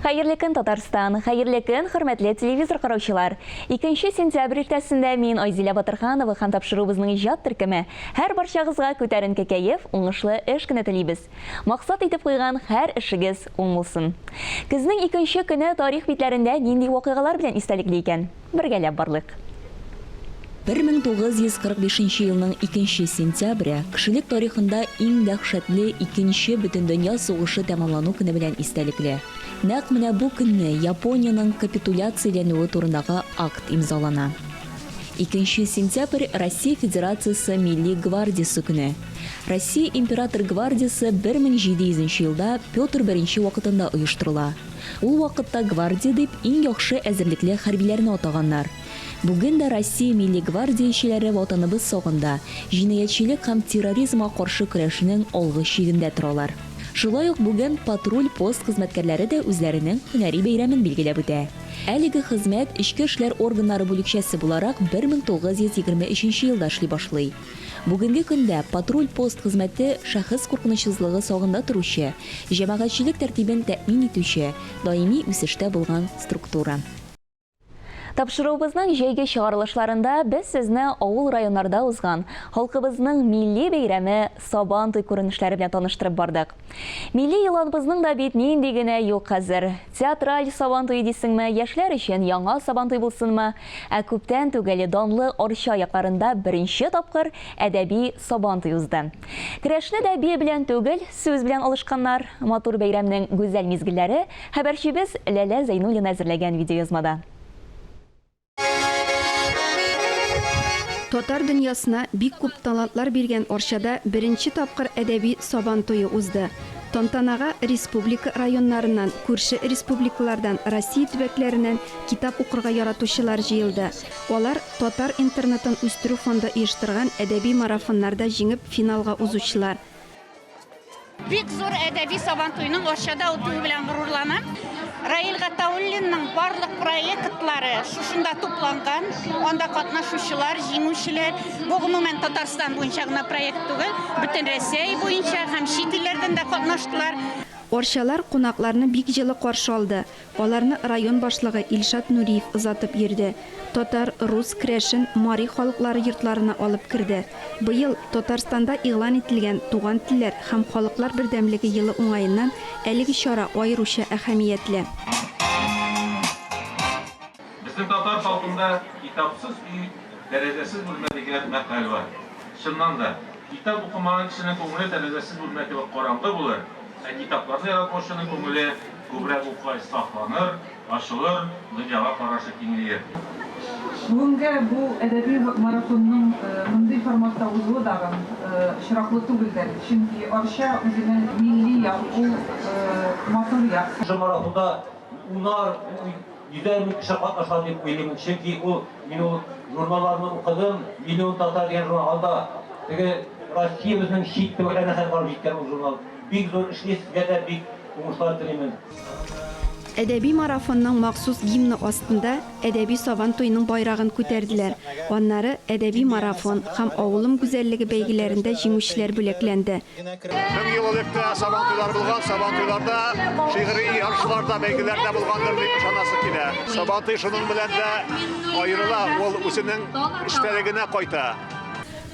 Хәерле көн, Татарстан! Хәерле көн, хөрмәтле телевизор караучылар! 2 сентябрь иртәсендә мин, Айзилә Батырханова һәм тапшыруыбызның иҗат төркеме һәр барчагызга күтәренке кәеф, уңышлы эш көне телибез. Максат итеп куйган һәр эшегез уң булсын. Көзнең икенче көне тарих битләрендә нинди вакыйгалар белән истәлекле икән? Бергәләп барлыйк. 1945 нче елның икенче сентябре кешелек тарихында иң дәһшәтле Икенче бөтендөнья сугышы тәмамлану көне белән истәлекле. Нәкъ менә бу көнне Япониянең капитуляцияләнүе турындагы акт имзалана. Икенче сентябрь Россия Федерациясе Милли гвардиясе көне. Россия Император гвардиясе 1700 нче елда Петр I вакытында оештырыла. Ул вакытта гвардия дип иң яхшы әзерлекле хәрбиләрне атаганнар. Бүген дә Россия милли гвардиячеләре Ватаныбыз сагында, җинаятьчелек һәм терроризмга каршы көрәшнең алгы чигендә торалар. Шулай ук бүген патруль-пост хезмәткәрләре дә үзләренең һөнәри бәйрәмен билгеләп үтә. Әлеге хезмәт эчке эшләр органнары бүлекчәсе буларак 1923 нче елда эшли башлый. Бүгенге көндә патруль-пост хезмәте шәхес куркынычсызлыгы сагында торучы, җәмәгатьчелек тәртибен тәэмин итүче, даими үсештә булган структура. Тапшыруыбызның җәйге чыгарылышларында без сезне авыл-районнарда узган халкыбызның милли бәйрәме Сабан туй күренешләре белән таныштырып бардык. Милли йолабызның да бит нинди генә юк хәзер. Театраль Сабан туе дисеңме, яшьләр өчен яңа Сабантуй булсынмы? Ә күптән түгел данлы Арча якларында беренче тапкыр әдәби Сабантуй узды. Көрәшне дә бия белән түгел, сүз белән алышканнар. Матур бәйрәмнең гүзәл мизгелләре хәбәрчебез Ләлә Зәйнуллина әзерләгән видеоязмада. Татар дөньясына бик күп талантлар биргән Арчада беренче тапкыр әдәби Сабан туе узды. Тантанага республика районнарыннан, күрше республикалардан, Россия төбәкләреннән китап укырга яратучылар җыелды. Алар, Татар интернетын үстерү фонды оештырган әдәби марафоннарда җиңеп финалга узучылар. Бик зур әдәби Сабантуйның Арчада үтүе белән горурланам. Раил Гатауллинның барлык проектлары шушында тупланган. Анда катнашучылар, җиңүчеләр. Бу гомумән Татарстан буенча гына проект түгел, бөтен Рәсәй буенча һәм чит илләрдән дә катнаштылар. Арчалар кунакларны бик җылы каршы алды. Аларны район башлыгы Илшат Нуриев озатып йөрде. Татар, рус, керәшен, мари халыклары йортларына алып керде. Быел, Татарстанда игълан ителгән Туган телләр һәм халыклар бердәмлеге елы уңаеннан әлеге чара аеруча әһәмиятле. Безнең татар халкында Китапсыз өй, тәрәзәсез бүлмә дигән мәкаль бар. Чыннан да, китап укымаган кешенең күңеле тәрәзәсез бүлмә кебек караңгы булыр, ә китапларны яратмаучының күңеле күбрәк укыгач сафланыр, ачылыр, дөньяга карашы киңәер. Бүгенге бу әдәби марафонның мондый форматта узуы дагын очраклы түгелдер, чөнки Арча үзенең милли як, ул матур як. Шушы марафонда унар, йөзәр мең кеше катнашкан дип уйлыйм, чөнки ул, мин ул журналларны укыдым, Миллион татар дигән журнал, анда теге Россиябезнең чит төбәкләренә хәтле барып җиткән ул журнал. Бик зур эшли, сезгә дә бик уңышлар телимен. Әдәби марафонның махсус гимны астында әдәби Сабан туеның байрагын күтәрделәр. Аннары әдәби марафон һәм Авылым гүзәллеге бәйгеләрендә җиңүчеләр бүләкләнде. 1000 ел элек тә Сабан туйлары булган, Сабан туйларда шигъри ярышлар да, бәйгеләр дә булгандыр дип ышанасы килә. Сабан туй шуның белән дә аерыла, ул үзенең эчтәлегенә кайта.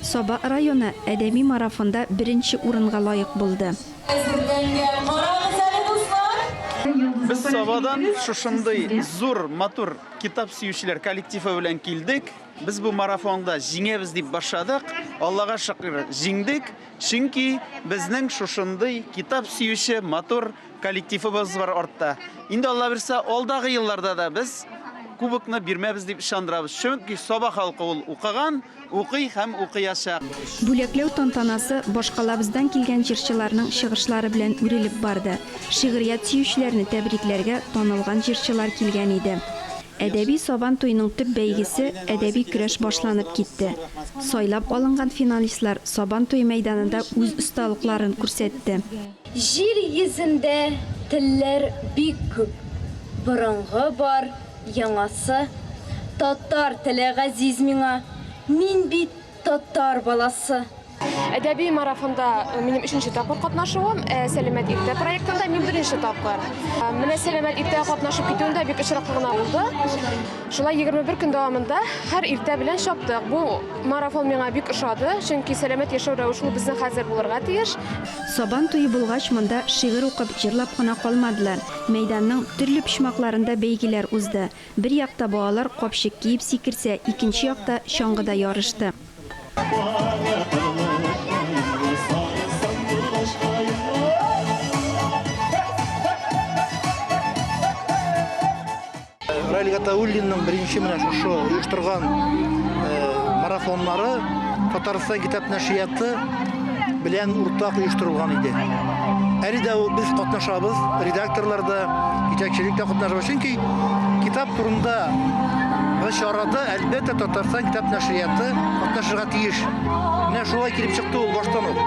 Саба районы әдәби марафонда беренче урынга лаек булды. Әзерләнгән. Карагыз әле, дуслар! Без Сабадан шушындый зур, матур китап сөючеләр коллективы белән килдек. Без бу марафонда җиңәбез дип башладык. Аллага шөкер, җиңдек. Чөнки безнең шушындый китап сөюче матур коллективыбыз бар артта. Инде Алла бирсә, алдагы елларда да без кубокны бирмәбез дип ышандырабыз. Чөнки Саба халкы ул укыган, укый һәм укыячак. Бүләкләү тантанасы башкалабыздан килгән җырчыларның чыгышлары белән үрелеп барды. Шигърият сөючеләрне тәбрикләргә танылган җырчылар килгән иде. Әдәби Сабан туеның төп бәйгесе, әдәби көрәш башланып китте. Сайлап алынган финалистлар Сабан туе мәйданында үз осталыкларын күрсәтте. Җир йөзендә телләр бик күп, Борынгы бар, яңасы. Татар теле газиз миңа, Мин бит татар баласы. Әдәби марафонда минем өченче тапкыр катнашуым, ә Сәламәт иртә проектында мин беренче тапкыр. Менә Сәламәт иртә катнашып китүем дә бик очраклы гына булды. Шулай 21 көн дәвамында һәр иртә белән чаптык. Бу марафон миңа бик ошады, чөнки сәламәт яшәү рәвеше ул безнең хәзер булырга тиеш. Сабан туе булгач, монда шигырь укып, җырлап кына калмадылар. Мәйданның төрле почмакларында бәйгеләр узды. Бер якта балалар капчык киеп сикерсә, икенче якта чаңгыда ярышты. Раил Гатауллинның беренче менә шушы оештырган марафоннары Татарстан китап нәшрияты белән уртак оештырылган иде. Әле дә без катнашабыз, редакторлар да, җитәкчелек тә катнашабыз. Чөнки китап турында чарада, әлбәттә, Татарстан китап нәшрияты катнашырга тиеш. Менә шулай килеп чыкты ул баштан ук.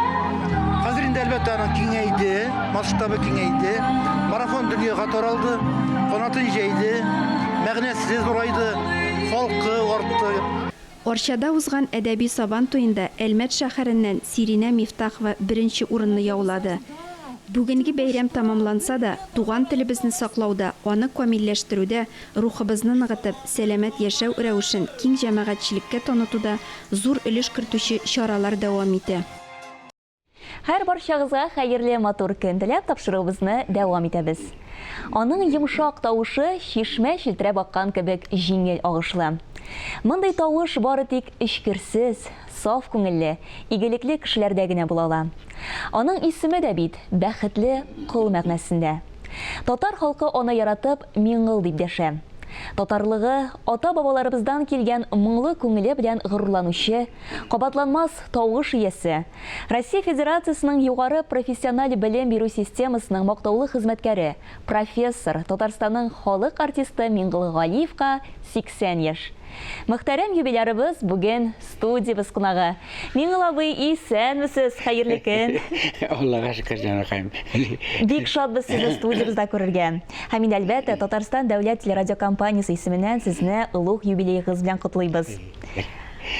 Хәзер инде, әлбәттә, аның киңәйде, масштабы киңәйде. Марафон дөньяга таралды, канатын җәйде, мәгънәсе зурайды, халкы артты. Арчада узган әдәби Сабан туенда Әлмәт шәһәреннән Сиринә Мифтахова беренче урынны яулады. Бүгенге бәйрәм тәмамланса да, туган телебезне саклауда, аны камилләштерүдә, рухыбызны ныгытып, сәламәт яшәү рәвешен киң җәмәгатьчелеккә танытуда зур өлеш кертүче чаралар дәвам итә. Һәр барчагызга хәерле матур көн теләп тапшыруыбызны дәвам итәбез. Аның йомшак тавышы чишмә челтерәп аккан кебек җиңел агышлы. Мондый тавыш бары тик эчкерсез, саф күңелле, игелекле кешеләрдә генә була ала. Аның исеме дә бит бәхетле кол мәгънәсендә. Татар халкы аны яратып Миңгыл дип дәшә. Татарлыгы, ата-бабаларыбыздан килгән моңлы күңеле белән горурланучы, кабатланмас тавыш иясе, Россия Федерациясенең югары профессиональ белем бирү системасының мактаулы хезмәткәре, профессор, Татарстанның халык артисты Миңгол Галиевка 80 яшь. Мөхтәрәм юбилярыбыз бүген студиябез кунагы. Миңгол абый, исәнмесез, хәерле көн! Аллага шөкер, җаныкаем. Бик шатбыз сезне студиябездә күрергә. Һәм инде, әлбәттә, Татарстан дәүләт телерадиокомпаниясе исеменнән сезне олуг юбилеегыз белән котлыйбыз.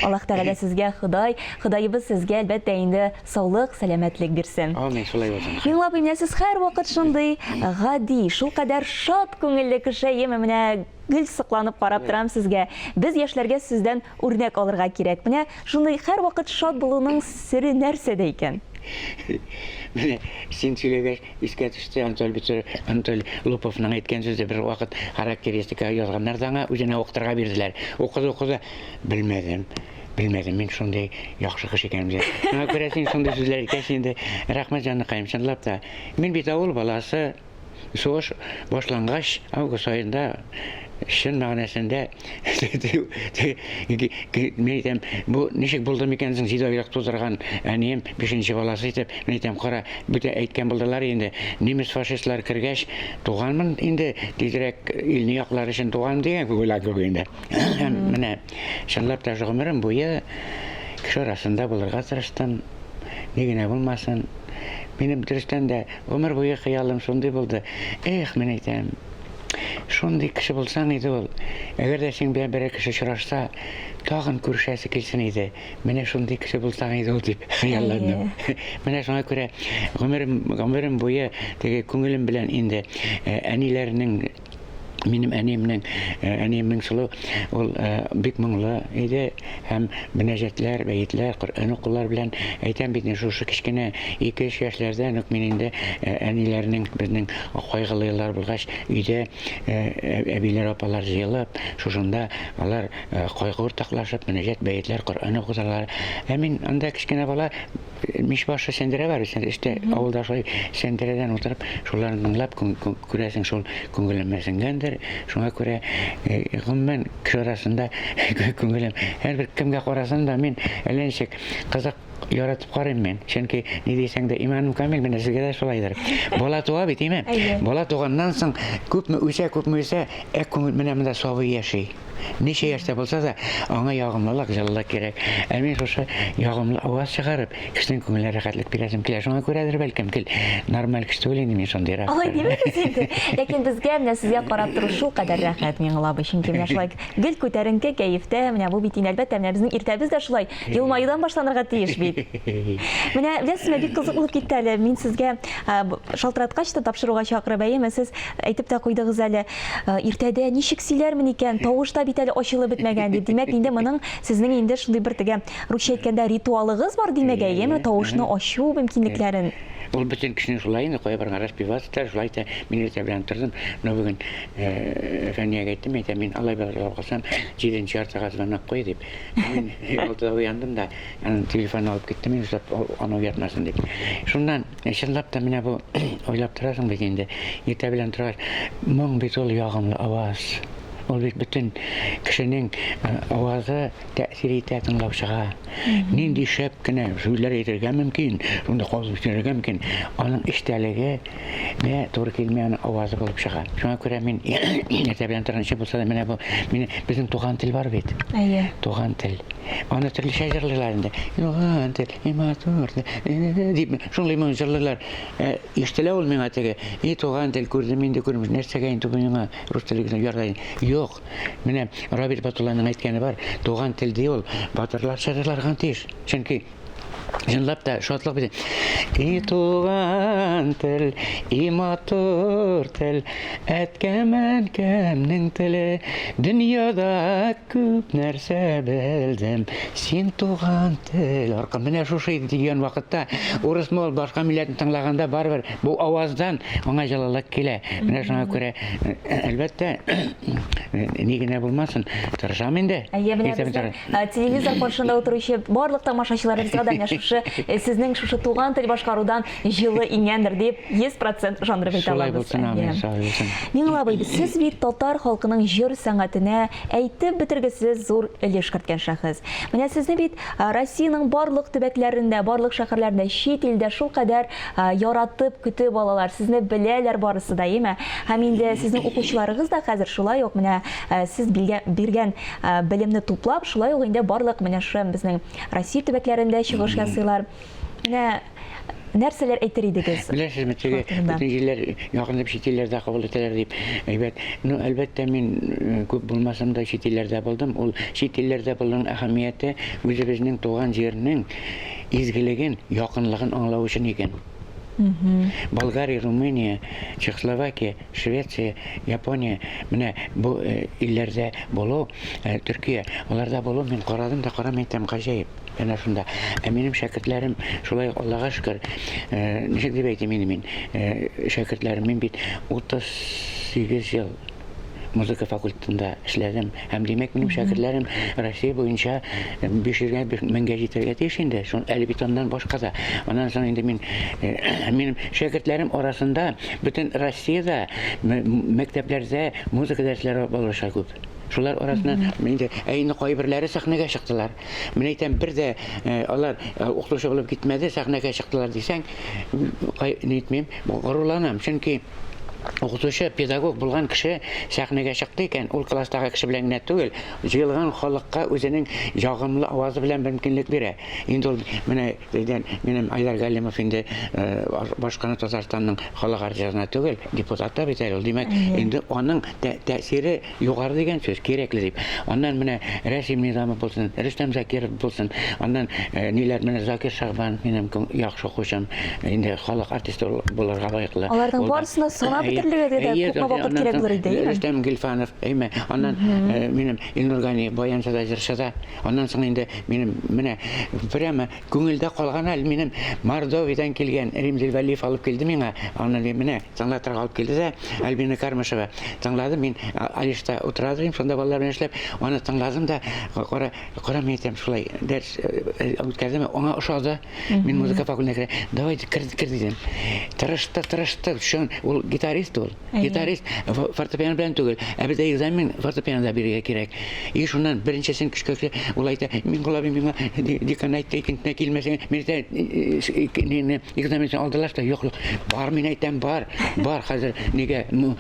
Аллаһ Тәгалә сезгә Ходай, Ходаебыз сезгә, әлбәттә инде, саулык, сәламәтлек бирсен. Амин, шулай булсын. Миңла абый, менә сез һәрвакыт шундый гади, шулкадәр шат күңелле кеше, әйеме, менә гел сокланып карап торам сезгә. Без яшьләргә сездән үрнәк алырга кирәк. Менә шундый һәрвакыт шат булуның сере нәрсәдә икән? Менә син сөйләгәч, Искә төште Анатолий Петрович, Анатолий Луповның әйткән сүзе бер вакыт характеристика язганнар да аңа, үзенә укытырга бирделәр. Укыды, укыды, белмәдем. Белмәдем мин шундый яхшы кеше икәнемне. Шуңа күрә син шундый сүзләр әйткәч инде, рәхмәт җаныкаем, чынлап та. Мин бит авыл баласы, сугыш башлангач, август аенда чын мәгънәсендә Мин әйтәм, бу ничек булды микән соң, җиде айлык тудырган әнием, бишенче баласы итеп, мин әйтәм, кара, бүтә әйткән булдылар инде, немец фашистлар кергәч, туганмын инде, тизрәк илне яклар өчен туган дигән күк уйлар күк инде. Һәм менә, чынлап та гомерем буе кеше арасында булырга тырыштым, ни генә булмасын. Минем дөрестән дә гомер буе хыялым шундый булды. Эх, мин әйтәм, Шундый кеше булсаң иде ул. Әгәр дә синең белән берәр кеше очрашса, тагын күрешәсе килсен иде. Менә шундый кеше булсаң иде ул дип хыялландым. Менә шуңа күрә гомерем, гомерем буе теге күңелем белән инде э, әниләрнең минем әниемнең э, әнием Миңсылу ул э, бик моңлы иде һәм мөнәҗәтләр, бәетләр, Коръән укулар белән әйтәм бит, шушы кечкенә 2-3 яшьләрдән үк мин инде әниләрнең безнең Кайгылы еллар булгач, өйдә әбиләр, апалар җыелып, шушында алар кайгы уртаклашып, мөнәҗәт, бәетләр, Коръән укыталар. Ә мин анда кечкенә бала, мич башы сәндерә бар бит, эштә авылда шулай сәндерәдән утырып, шуларны тыңлап, күрәсең, шул күңелемә сеңгәндер. Шуңа күрә, гомумән, кеше арасында күңелем һәрбер кемгә карасам да, мин әллә ничек кызык Яратып карыйм мин. Чөнки ни дисәң дә иманым камил, менә сезгә дә шулайдыр. Бала туа бит, име? Бала туганнан соң күпме үсә, күпме үсә, ә күңел менә монда сабый яши. Ничә яшьтә булса да, аңа ягымлылык, җылылык кирәк. Ә мин шушы ягымлы аваз чыгарып, кешенең күңеленә рәхәтлек бирәсем килә. Шуңа күрәдер бәлкем, гел нормаль кеше түгел инде мин шундыйрак. Алай димәгез инде. Ләкин безгә менә сезгә карап тору шулкадәр рәхәт, Миңнулла абый. Чөнки менә шулай гел күтәренке кәефтә, менә бу бит инде, әлбәттә, менә безнең иртәбез дә шулай Елмаюдан башланырга тиеш бит. бит. Менә беләсезме, бик кызык булып китте әле. Мин сезгә шалтыраткач та тапшыруга чакырып, әйеме, сез әйтеп тә куйдыгыз әле, иртәдә ничек сөйләрмен икән, тавыш та бит әле ачылып бетмәгән дип. Димәк, инде моның сезнең инде шундый бер теге, русча әйткәндә, ритуалыгыз бар, димәк, әйеме, тавышны ачу мөмкинлекләрен. Ул бөтен кешенең шулай инде, кая барган распеваться итәләр, шулай итә. Мин иртә белән тордым, но бүген Фәниягә әйттем, әйтәм, мин алай болай калсам, җиденче яртыга звонок куй дип. Мин алтыда уяндым да, аның телефонын алып киттем, инде шулап аны уятмасын дип. Шуннан, чынлап та менә бу уйлап торасың бит инде, иртә белән торгач, моң бит ул ягымлы аваз. Ул бит бөтен кешенең авазы тәэсир итә тыңлаучыга. Нинди шәп кенә сүзләр әйтергә мөмкин, шунда калып сөйләргә мөмкин. Аның эчтәлеге гә туры килми, аның авазы булып чыга. Шуңа күрә мин иртә белән торганчы булса да менә бу мине безнең туган тел бар бит. Әйе. Туган тел. Аны төрлечә җырлыйлар инде. Туган тел, и матур тел, дип шундый моң җырлыйлар. Ишетелә ул миңа теге. И туган тел күрдем инде күрмеш. Нәрсәгә инде бу миңа рус теле генә ярдай. Юк. Менә Рабит Батулланың әйткәне бар. Туган тел ди ул батырларча җырларга тиеш. Чөнки Чынлап та шатлык бит. И туган тел, и матур тел, әткәм әнкәмнең теле, дөньяда күп нәрсә белдем, син туган тел аркылы. Менә шушы дигән вакытта урыс мол башка милләтне тыңлаганда барыбер бу аваздан аңа җылылык килә. Менә шуңа күрә, әлбәттә, ни генә булмасын, тырышам инде. Әйе, менә безнең телевизор каршында утыручы барлык тамашачыларыбызга да менә шушы сезнең шушы туган тел башкарудан җылы иңгәндер дип 100% ышандырып әйтә Шулай алабыз. булсын, амин, шулай булсын. Миңла абый, сез бит татар халкының җыр сәнгатенә әйтеп бетергесез зур өлеш керткән шәхес. Менә сезне бит Россиянең барлык төбәкләрендә, барлык шәһәрләрендә, чит илдә шулкадәр яратып, көтеп алалар, сезне беләләр барысы да, әйеме? Һәм инде сезнең укучыларыгыз да хәзер шулай ук менә сез биргән белемне туплап, шулай ук инде барлык менә шушы безнең Россия төбәкләрендә чыгыш ясыйлар. Менә нәрсәләр әйтер идегез? Беләсезме, теге бөтен җирләр якын дип чит илләрдә кабул итәләр дип. Әйбәт. Ну, әлбәттә, мин э, күп булмасам да чит илләрдә булдым. Ул чит илләрдә булуның әһәмияте үзебезнең туган җирнең изгелеген, якынлыгын аңлау өчен икән. Болгария, Румыния, Чехословакия, Швеция, Япония, менә бу э, илләрдә булу, э, Төркия, аларда булу мин карадым да карам әйтәм, гаҗәеп. Әнә шунда. Ә минем шәкертләрем шулай ук Аллага шөкер, э, ничек дип әйтим инде мин, шәкертләрем, мин бит 38 ел музыка факультетында эшләдем. Һәм димәк, минем шәкертләрем Россия буенча 500 гә меңгә җитәргә тиеш инде. Шун әле бит аннан башка да. Аннан соң инде мин минем шәкертләрем арасында бөтен Россиядә мәктәпләрдә музыка дәресләре алучылар күп. Шулар арасыннан инде ә инде кайберләре сәхнәгә чыктылар. Мин әйтәм, бер дә алар укытучы булып китмәде, сәхнәгә чыктылар дисәң, нитмим, горурланам. Чөнки укытучы, педагог булган кеше сәхнәгә чыкты икән, ул класстагы кеше белән генә түгел, җыелган халыкка үзенең ягымлы авазы белән мөмкинлек бирә. Инде ул менә дигән минем Айдар Галимов инде э, башканы Татарстанның халык артисты түгел, депутат та бит әле ул. Димәк, инде аның тәэсире Югары дигән сүз кирәкле дип. Аннан менә Рәсим Низамов булсын, Рөстәм Закиров булсын, аннан э, ниләр менә Закир Шагбан минем яхшы укучым, инде халык артисты булырга лаеклы. Аларның барысын да санап бетерергә дә күпме вакыт кирәк булыр иде, әйеме? Рөстәм Гилфанов, әйме? Аннан э, минем Илнур Ганиев баянчы да, җырчы да. Аннан соң инде минем менә прямо Күңелдә калган әле минем Мордовиядән килгән Римзил Вәлиев алып килде миңа. Аны менә тыңлатырга алып килде дә Альбина Кармышева. Тыңлады, мин Алишта утыра идем, шунда балалар белән эшләп, аны тыңладым да, кара, кара мин әйтәм, шулай дәрес э, үткәрдем, аңа ошады. Мин музыка факультетына керә. Давай кер, кер дидем. Тырышты, тырышты. Чын, ул гитарист ул. Гитарист фортепиано белән түгел, ә бездә экзамен фортепианода бирергә кирәк. И шуннан беренчесен көчкә көчкә ул әйтә, Миңгол абый миңа декан әйтте, икенчесенә килмәсәң, мин әйтә, нигә экзамен алдылар что, юк, юк, бар, мин әйтәм, бар, бар, хәзер нигә, ну,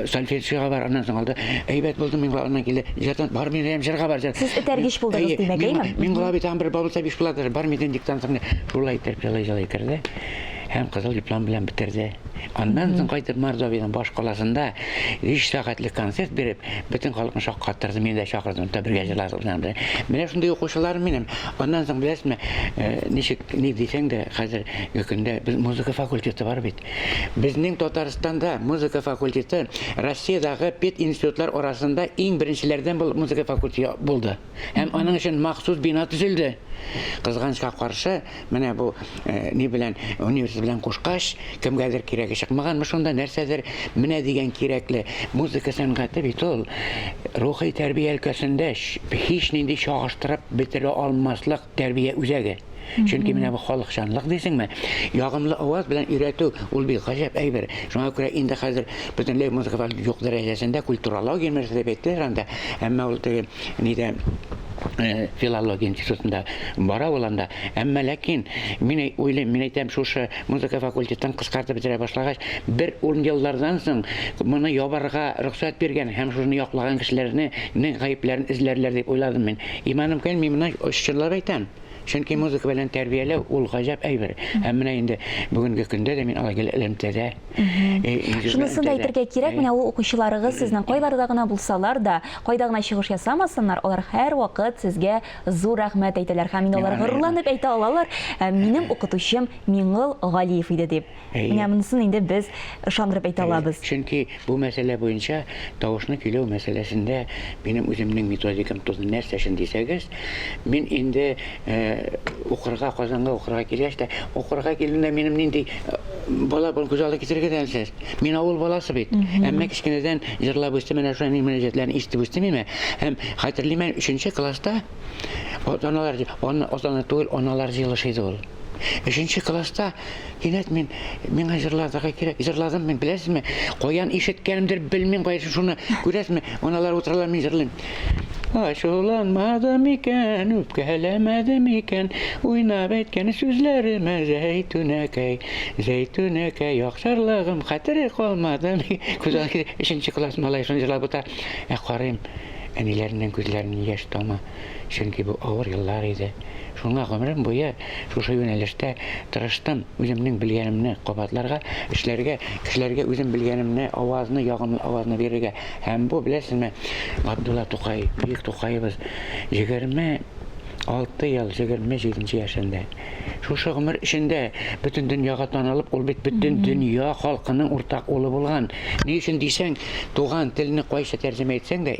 сольфеджиога бар, аннан соң алды. Әйбәт булды, Миңгол аннан килде, җырдан, бар, мин әйтәм, җырга бар, җыр. Сез этәргеч булдыгыз, димәк, әйеме? Миңгол абый тагын бер балл булса, биш буладыр, бар, мин диктант шулай итеп, җылый-җылый керде. Һәм кызыл диплом белән бетерде. Аннан соң кайтып Мордовиянең баш каласында 5 сәгатьлек концерт биреп, бөтен халыкны шаккаттырды. Мине дә чакырды, монда бергә җырладык. Менә шундый укучыларым минем. Аннан соң беләсезме, э, ничек ни дисәң дә, хәзерге көндә без музыка факультеты бар бит. Безнең Татарстанда музыка факультеты Россиядәге пединститутлар арасында иң беренчеләрдән булып музыка факультеты булды. Һәм аның өчен махсус бина төзелде. Кызганычка каршы, менә бу э, ни белән университет белән кушкач, кемгәдер кирәге чыкмаганмы шунда нәрсәдер менә дигән кирәкле музыка сәнгате бит ул рухи тәрбия өлкәсендә һич нинди чагыштырып бетерә алмаслык тәрбия үзәге. Чөнки менә бу халыкчанлык дисеңме, ягымлы аваз белән өйрәтү ул бик гаҗәп әйбер. Шуңа күрә инде хәзер бөтенләй музыка юк дәрәҗәсендә культурология нәрсә дип әйттеләр анда. Әмма ул теге нидә э, филология институтында бара ул анда. Әмма ләкин мин уйлыйм, мин әйтәм, шушы музыка факультетын кыскартып бетерә башлагач, бер ун еллардан соң моны ябарга рөхсәт биргән һәм шуны яклаган кешеләрне гаепләрен эзләрләр дип уйладым мин. Иманым камил, мин моны чынлап әйтәм. Чөнки музыка белән тәрбияләү ул гаҗәп әйбер. Һәм менә инде бүгенге көндә дә мин алай гел элемтәдә. Шунысын да әйтергә кирәк, менә ул укучыларыгыз сезнең кайларда гына булсалар да, кайда гына чыгыш ясамасыннар, алар һәрвакыт сезгә зур рәхмәт әйтәләр һәм инде алар горурланып әйтә алалар, минем укытучым Миңгол Галиев иде дип. Менә монысын инде без ышандырып әйтә алабыз. Чөнки бу мәсьәлә буенча тавышны көйләү мәсьәләсендә минем үземнең методикам туды. Нәрсә өчен дисәгез, мин инде укырга, Казанга укырга килгәч тә, укырга килгәндә минем нинди бала булуын күз алдына китерергә дә сез. Мин авыл баласы бит. Әмма кечкенәдән җырлап үстем, менә шул әни мөнәҗәтләрен ишетеп үстем име. Һәм хәтерлимен, өченче класста ата-аналар, ата-ана түгел, аналар җыелышы иде ул. Өченче класста кинәт мин миңа җырларга кирәк. Җырладым мин, беләсезме? Каян ишеткәнемдер белмим, каян шуны күрәсезме? Аналар утыралар, мин җырлыйм. Ачуланмады микән, үпкәләмәде микән, уйнап әйткән сүзләремә Зәйтүнәкәй, Зәйтүнәкәй, акчарлыгым хәтере калмады. Күз өченче класс малай шуны җырлап утыра. Ә карыйм, әниләренең күзләреннән яшь тама. Чөнки бу авыр еллар иде. Шуңа гомерем буе шушы юнәлештә тырыштым, үземнең белгәнемне кабатларга, эшләргә, кешеләргә үзем белгәнемне, авазны, ягымлы авазны бирергә. Һәм бу, беләсезме, Габдулла Тукай, бөек Тукаебыз 26 ел, 27 нче яшендә, шушы гомер эчендә бөтен дөньяга танылып, ул бит бөтен дөнья халкының уртак улы булган. Ни өчен дисәң, туган телне кайча тәрҗемә итсәң дә,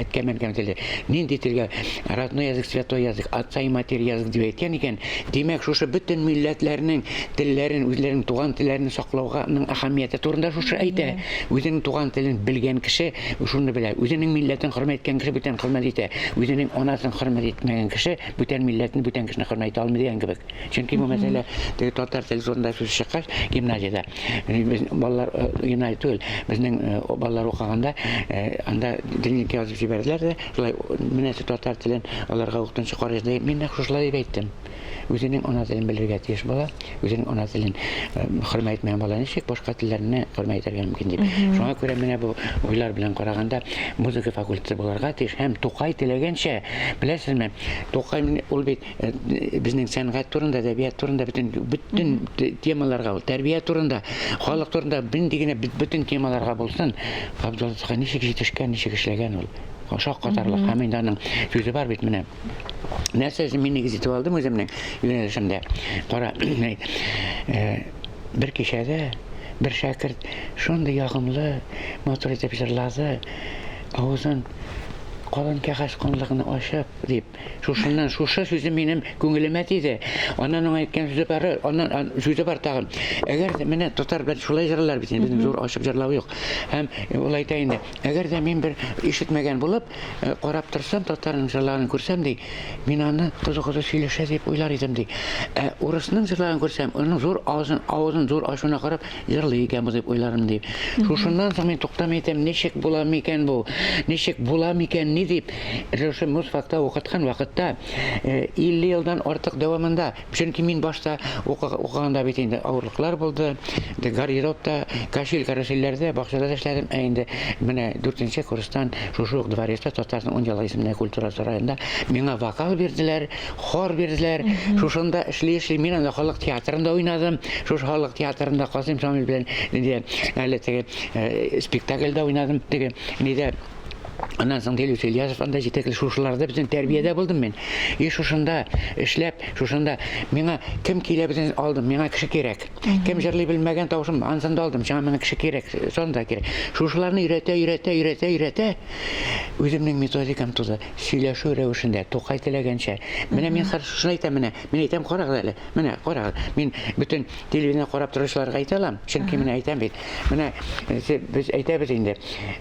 әткәм-әнкәм теле, нинди телгә, родной язык, святой язык, отца и матери язык дип әйткән икән, димәк, шушы бөтен милләтләрнең телләрен, үзләренең туган телләрен саклауганың әһәмияте турында шушы әйтә. Үзенең туган телен белгән кеше шуны белә. Үзенең милләтен хөрмәт иткән кеше бүтән хөрмәт итә. Үзенең анасын хөрмәт итмәгән кеше бүтән милләтне, бүтән кешене хөрмәт итә алмый дигән кебек. Чөнки бу мәсьәлә теге татар теле турында сүз чыккач, гимназиядә без балалар э, гимназия түгел, безнең э, балалар укыганда э, анда дневник язып җибәрделәр дә, шулай менә татар телен аларга укытучы карый, мин нәкъ шушылай дип әйттем. Үзенең ана телен белергә тиеш бала, үзенең ана телен хөрмәт итмәгән бала ничек башка телләрне хөрмәт итәргә мөмкин дип. Шуңа күрә менә бу уйлар белән караганда музыка факультеты булырга тиеш һәм Тукай теләгәнчә, беләсезме, Тукай ул бит безнең сәнгать турында, әдәбият турында бөтен бөтен темаларга, ул тәрбия турында, халык турында нинди генә бөтен темаларга булсын, Габдулла Тукай ничек җитешкән, ничек эшләгән ул. Шаккатарлык. Һәм инде аның сүзе бар бит менә. Нәрсә өчен мин нигез итеп алдым үземнең юнәлешемдә. Кара, бер кичәдә бер шәкерт шундый ягымлы, матур итеп җырлады, авызын калын кәгазь канлыгына ачып, дип. Шушыннан шушы сүзе минем күңелемә тиде. Аннан аңа әйткән сүзе бар, аннан сүзе бар тагын. Әгәр дә менә татар белән шулай җырлар бит инде, безнең зур ачып җырлау юк. Һәм ул әйтә инде, әгәр дә мин бер ишетмәгән булып, карап торсам, татарның җырлаганын күрсәм, ди, мин аны кызу-кызу сөйләшә дип уйлар идем, ди. Ә урысның җырлаганын күрсәм, аның зур авызын, авызын зур ачуына карап, җырлый икән бу дип уйларым, ди. Шушыннан соң мин туктамый әйтәм, ничек була микән бу? Ничек була микән? Ни дип, шушы музфакта укыткан вакытта, 50 елдан артык дәвамында, чөнки мин башта укыганда бит инде авырлыклар булды, гардеробта, кашель карусельләрдә, бакчада да эшләдем, ә инде менә дүртенче курстан шушы ук дворецта Татарның ун еллык исемендәге культура сараенда миңа вокал бирделәр, хор бирделәр. Шушында эшли-эшли мин анда халык театрында уйнадым. Шушы халык театрында Касыйм Шамил белән нидә әле теге спектакльдә уйнадым, теге нидә. Аннан соң Дилүс Ильясов анда җитәкле, шушыларда бөтен тәрбиядә булдым мин. И шушында эшләп, шушында миңа кем килә бөтен алдым, миңа кеше кирәк. Кем җырлый белмәгән тавышым, ансын да алдым, чаңа миңа кеше кирәк, сон да кирәк. Шушыларны өйрәтә, өйрәтә, өйрәтә, өйрәтә. Үземнең методикам туды. Сөйләшү рәвешендә, Тукай теләгәнчә. Менә мин хәзер шушыны әйтәм, менә, мин әйтәм, карагыз әле, менә, карагыз. Мин бөтен телевидение карап торучыларга әйтә алам, чөнки менә әйтәм бит. Менә без әйтәбез инде.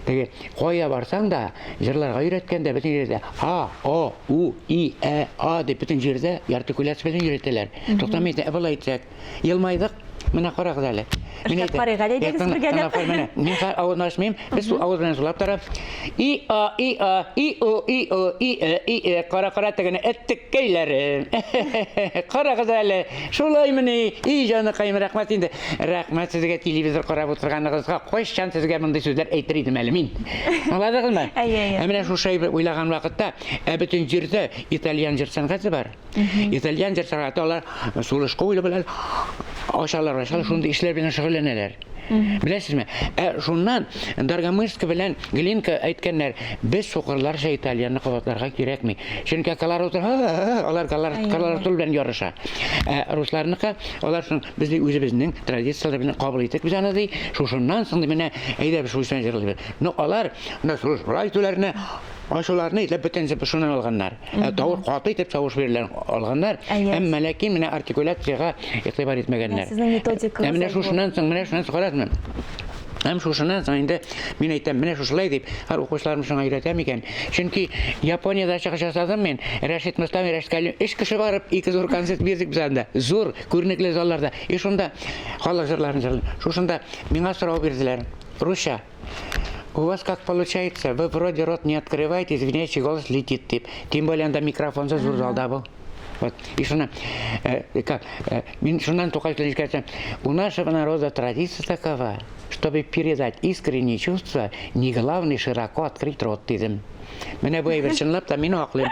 Теге кая барсаң да, җырларга өйрәткәндә бөтен җирдә А, О, У, И, Ә, А дип бөтен җирдә артикуляция белән өйрәтәләр. Туктамый әйтә, ә болай әйтсәк, елмайдык. Менә карагыз әле. Мин Эшләп карыйк әле, әйдәгез бергәләп. Менә, мин хәзер авызны ачмыйм. Без сул авыз белән сулап торып. И а и а и о и о и э и э кара кара тегене эттеккәйләрем. Карагыз әле. Шулаймыни? И җаныкаем, рәхмәт инде. Рәхмәт сезгә телевизор карап утырганыгызга. Кайчан сезгә мондый сүзләр әйтер идем әле мин. Аңладыгызмы? Әйе, әйе. Ә менә шушы әйбер уйлаган вакытта, ә бөтен җирдә итальян җыр сәнгате бар. Итальян җыр сәнгате алар сулыш куелы белән ачалар, ачалар, шундый эшләр белән шөгыльләнәләр. Беләсезме? Ә шуннан Даргомырска белән Глинка әйткәннәр, без сукырларча итальянны кабатларга кирәкми. Чөнки колоратур, алар колоратур белән ярыша. Ә русларныкы, алар шун без ди үзебезнең традицияләр белән кабул иттек без аны ди. Шушыннан соң ди менә әйдә без шушыны җырлыйбыз. Но алар менә сулыш әйтүләрне Ачуларны итләп бөтенесе шуннан алганнар. Ә тавыш каты итеп тавыш бирүләрен алганнар. Әмма ләкин менә артикуляциягә игътибар итмәгәннәр. Сезнең методикагыз. Ә менә шушыннан соң, менә шуннан соң карагызмы? Һәм шушыннан соң инде мин әйтәм, менә шушылай дип, һәр укучыларым шуңа өйрәтәм икән. Чөнки Япониядә чыгыш ясадым мин, Рәшит Мостафин, Рәшит Галим, өч кеше барып, ике зур концерт бирдек без анда. Зур, күренекле залларда. И шунда халык җырларын җырладым. Шушында миңа сорау бирделәр. Русча. У вас как получается, вы вроде рот не открываете, извиняющий голос летит, дип. Тем более анда микрофонсыз зур залда бу. Вот. И шуны, э, как, э, мин шуннан Тукай белән искә У нашего народа традиция такова, чтобы передать искренние чувства, не главное широко открыть рот, дидем. Менә бу әйбер чынлап та мин аклыйм.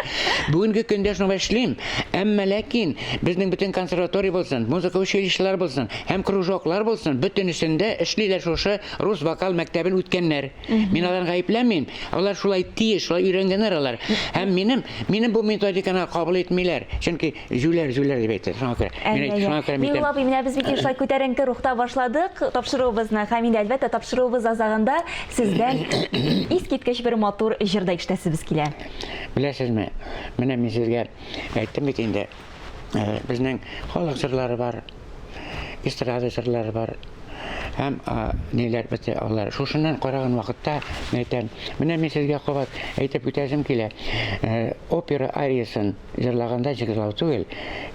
Бүгенге көндә шуны эшлим. Әмма ләкин безнең бөтен консерватория булсын, музыка училищелар булсын һәм кружоклар булсын, бөтенесендә эшлиләр шушы рус вокал мәктәбен үткәннәр. Мин аларны гаепләмим. Алар шулай тиеш, шулай өйрәнгәннәр алар. Һәм минем минем бу методиканы кабул итмиләр. Чөнки Җүләр, җүләр дип әйтә. Шуңа күрә. Мин әйт, шуңа күрә мин Миңнулла абый, менә без бит шулай күтәренке рухта башладык тапшыруыбызны. Һәм инде, әлбәттә, тапшыруыбыз азагында сездән искиткеч бер матур җыр да ишетәсебез килә. Беләсезме, менә мин сезгә әйттем бит инде, э, безнең халык җырлары бар, эстрада җырлары бар. Һәм ниләр бетә алар. Шушыннан караган вакытта, мин әйтәм, менә мин сезгә кабат әйтеп үтәсем килә. Э, опера ариясын Җырлаганда җырлау түгел,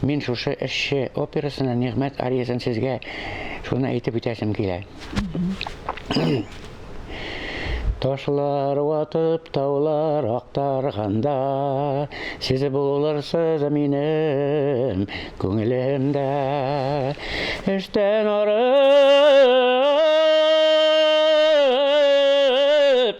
мин шушы эшче операсының Нигъмәт ариясен сезгә шуны әйтеп үтәсем килә. Ташлар ватып, таулар актарганда, Сез булырсыз минем күңелемдә. Эштән арып,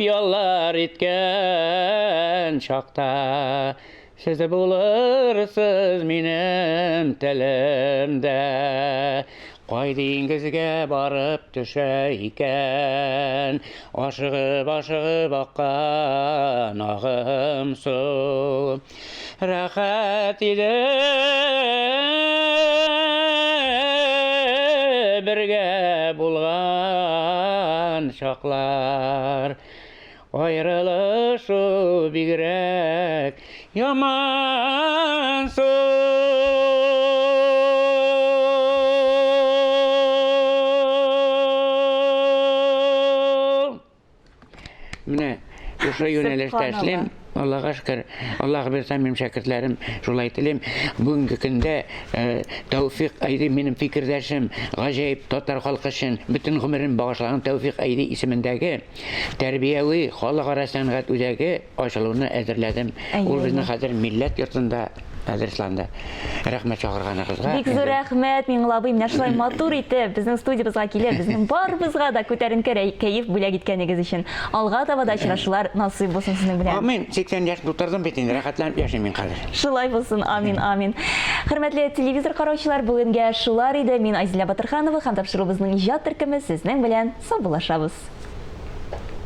яллар иткән чакта, Сез булырсыз минем телемдә. Кай диңгезгә барып төшә икән, Ашыгып-ашыгып аккан агым су. Рәхәт иде бергә булган чаклар. Аерылышу бигрәк ямансу. Менә шушы юнәлештә эшлим. Аллага шөкер, Аллаһ бирсә, минем шәкертләрем шулай телим. Бүгенге көндә э, Тәүфик Әйди минем фикердәшем, гаҗәеп татар халкы өчен бөтен гомерен багышлаган Тәүфик Әйди исемендәге тәрбияви халыкара сәнгать үзәге ачылуны әзерләдем. Ул безнең хәзер Милләт йортында адресланды. Рәхмәт чакырганыгызга. Бик зур рәхмәт, Миңла абый, менә шулай матур итеп безнең студиябезгә килеп, безнең барыбызга да күтәренке кәеф бүләк иткәнегез өчен. Алга таба да очрашулар насыйп булсын сезнең белән. Амин. 80 яшь тутырдым бит инде, рәхәтләнеп яшим мин хәзер. Шулай булсын, амин, амин. Хөрмәтле телевизор караучылар, бүгенгә шулар иде. Мин Айзилә Батырханова һәм тапшыруыбызның иҗат төркеме сезнең белән саубуллашабыз.